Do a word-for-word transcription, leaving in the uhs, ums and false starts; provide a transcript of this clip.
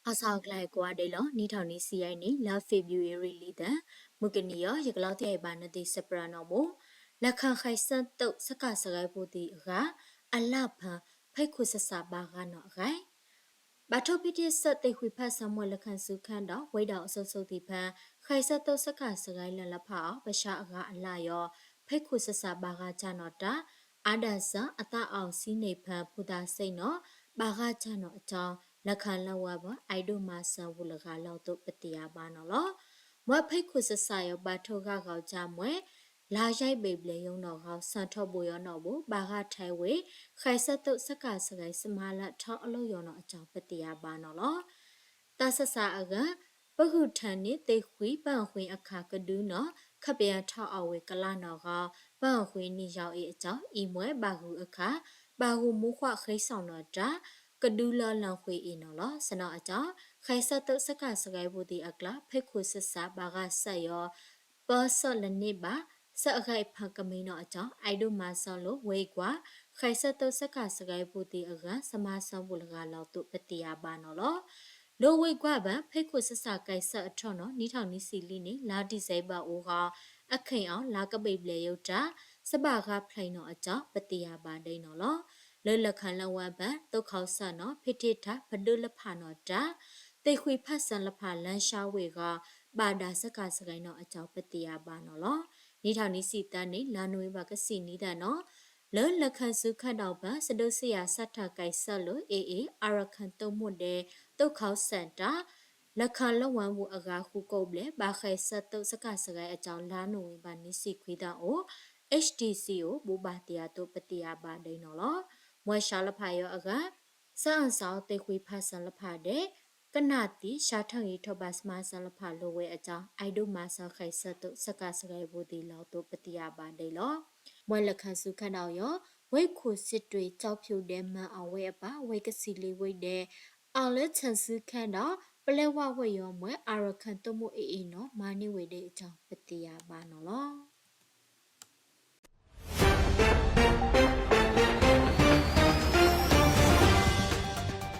အဆၢကလၢ် ကွၢ်ဒဲးလီၤ နံၣ်ထီၣ်နွံဆံယဲၢ်နံၣ် လါဖ့ဘြူၤအ့ရံ လံသၢ မုၢ်ကနံၤယီၤ ယကလီသ့ၣ်အံၤဘၣ်နသ့ၣ်စပြးနီၣ်မူ ရခၢၣ်ဃဲးစၢၣ်သိၣ် စကၢ်စရဲပူၤသံးအဂၤ အလၣ်ဖၢ ဖဲခိၣ်စစးဘၣ်ဂာ်နီၣ်အဂဲၢ် ဘၣ်ထိၣ်ဖံးတ့ၢ်ဆၢ သ့ၣ်ဃုဖးစၢမွဲလၢခၢၣ်စူၤခၢၣ်ဒီး ဝ့ၢ်ဒၣ်အိၣ်ဆိးဆိးသ့ၣ်တဖၣ် ဃဲးစၢၣ်သိၣ်စကၢ်စရဲ လၢလၢဖးအီၤ ပဆါအဂၤအလၣ်ယီၤ ဖဲခိၣ်စစးဘၣ်ဂာ်ကၢ်နီၣ်တၢ် အါဒၣ်စၢ အသၣ်အီၣ်စံန့ၢ်ဖၢ ဖုသးစ့ၣ်နီၣ် ဘၣ်ဂာ်ကၢ်နီၣ်အကၠီ လၢခၢၣ်လၢဝါဘၢ အဲဒိၣ်မၤစၢဝူၤလဂၤလီၤသိး ပသ့ၣ်ယါဘၣ်နီၣ်လီၤ. မွဲဖဲခိၣ်စစးယီၤ ဘၣ်ထိၣ်ဂာ်ဂီၤကၠၢမွဲ လါယဲၢ်ဘ့ၣ်ဘျဲၣ်ယိနီၣ်ဂီၤ ဆၣ်ထီၣ်ဘိယီနီၣ်ဘိ ဘၣ်ဂာ်ထဲဝ့ၢ် ဃဲးစၢၣ်သိၣ်စကၢ်စရဲ စမၤလၢထီအလိၣ်ယီနီၣ်အကၠီ ပသ့ၣ်ယါဘၣ်နီၣ်လီၤ. တၢ်ဆၢစးအဂၤ ပဂုၢ်ထၢန့ၣ် သ့ၣ်ဃု ပၢၣ်ဃု အခါ ကဒုနီၣ် ခပ်ပယါထီၣ်အီၣ်ဝ့ၢ်ကလၣ်နီၣ်ဂီၤ ပၢၣ်ဃု နံၣ်ယီၤအ့အကၠီ အံၤမွဲဘၣ်ဂုၢ်အခါ ဘၣ်ဂုၢ်မူခွါဃ့စီၣ်နီၣ်တၢ် ကဒုလၢလီၢ်ဃ့အ့နီၣ်လီၤ. ဆၢနီၣ်အကၠီ ဃဲးစၢၣ်သိၣ်စကၢ်စရဲပူၤသံးအကျါ ဖဲခိၣ်စစးဘၣ်ဂာ်ဆၢယီၤ ပၢဆၢလၢန့ၢ်ဘၣ် ဆၢအဂဲၢ်အဖၢကမံနီၣ်အကၠီ အဲဒိၣ်မၤစၢလိၤဝ့ၢ်ကွၢ် ဃဲးစၢၣ်သိၣ်စကၢ်စရဲပူၤသံးအဂၤ စမၤစၢဝူၤလဂၤလီၤသိး ပသ့ၣ်ယါဘၣ်နီၣ်လီၤ. လၢဝ့ၢ်ကွၢ်ဘၢ ဖဲခိၣ်စစးကဲးဆၢအထီၣ်နီၣ် နံၣ်ထီၣ်နွံဆံလံန့ၣ် လါဒံၣ်စဲဘၢၣ်အူဂီၤ အခ့ၣ်အီၤ လါကဘ့ၣ်ဘျဲၣ်ယိတၢ် စဘၣ်ဂာ်ဖျဲးနီၣ်အကၠီ ပသ့ၣ်ယါဘၣ်ဒဲးနီၣ်လီၤ. လၢလၢခၢၣ်လၢဝါဘၢ သိၣ်ခီၣ်စၢၣ်နီၣ် ဖံးတ့ၢ်တၢ် ပဒိၣ်လၢဖးနီၣ်တၢ် သ့ၣ်ဃုဖးစၢလၢဖး လါဆါဝ့ၢ်ဂီၤ ဘၣ်ဒၣ်စကၢ်စရဲနီၣ်အကၠီ ပသ့ၣ်ယါဘၣ်နီၣ်လီၤ. နံၣ်ထီၣ်နွံဆံသၢန့ၣ် လါနိၣ်ဝ့ဘၢၣ်ကဆံးနံၣ်တၢ်နီၣ် လၢလၢခၢၣ်စူၤခၢၣ်ဒီးဘၢ စဒိၣ်စံယၤ စးထီၣ်ကဲးဆၢလိၤ အ့အ့ အါရခၢၣ်သိၣ်မိၣ်ဒဲး သိၣ်ခီၣ်စၢၣ်တၢ် လၢခၢၣ်လၢဝါပူၤအဂၤဃုကိးဘျဲၣ် ဘၣ်ဃဲးစၢၣ်သိၣ်စကၢ်စရဲအကၠီ လါနိၣ်ဝ့ဘၢၣ်နွံဆံခွံသီအိၣ် HTC အိၣ် ဘိးဘၣ်တ့ၢ်အသိး ပသ့ၣ်ယါဘၣ်ဒဲးနီၣ်လီၤ. မွဲဆါလၢဖးယီၤအဂၤ ဆၢအစၢ သ့ၣ်ဃုဖးစၢလၢဖးဒဲး ကနၣ်သံ ဆါထၢၣ်ဂံၢ်ထီၣ်ဘး စမၤစၢလၢဖးလိၤဝဲအကၠီ အဲဒိၣ်မၤစၢဃဲးစၢၣ်သိၣ်စကၢ်စရဲပူၤသံးလီၤသိး ပသ့ၣ်ယါဘၣ်ဒဲးလီၤ. မွဲလၢခၢၣ်စူၤခၢၣ်ဒီးယီၤ ဝ့ၢ်ခိၣ်စ့တွ့ၣ် ကၠီဖၠူၣ်ဒဲး မၤအီၣ်ဝဲအပၢ် ဝ့ၢ်ကဆံးလံဝ့ၢ်ဒဲး အီၤလၢခၢၣ်စူၤခၢၣ်ဒီး ပလဲဝါဝ့ၢ်ယီၤမွဲ အါရခၢၣ်သိၣ်မိၣ်အ့အ့နီၣ် မၤန့ၢ်ဝဲဒဲးအကၠီ ပသ့ၣ်ယါဘၣ်နီၣ်လီၤ.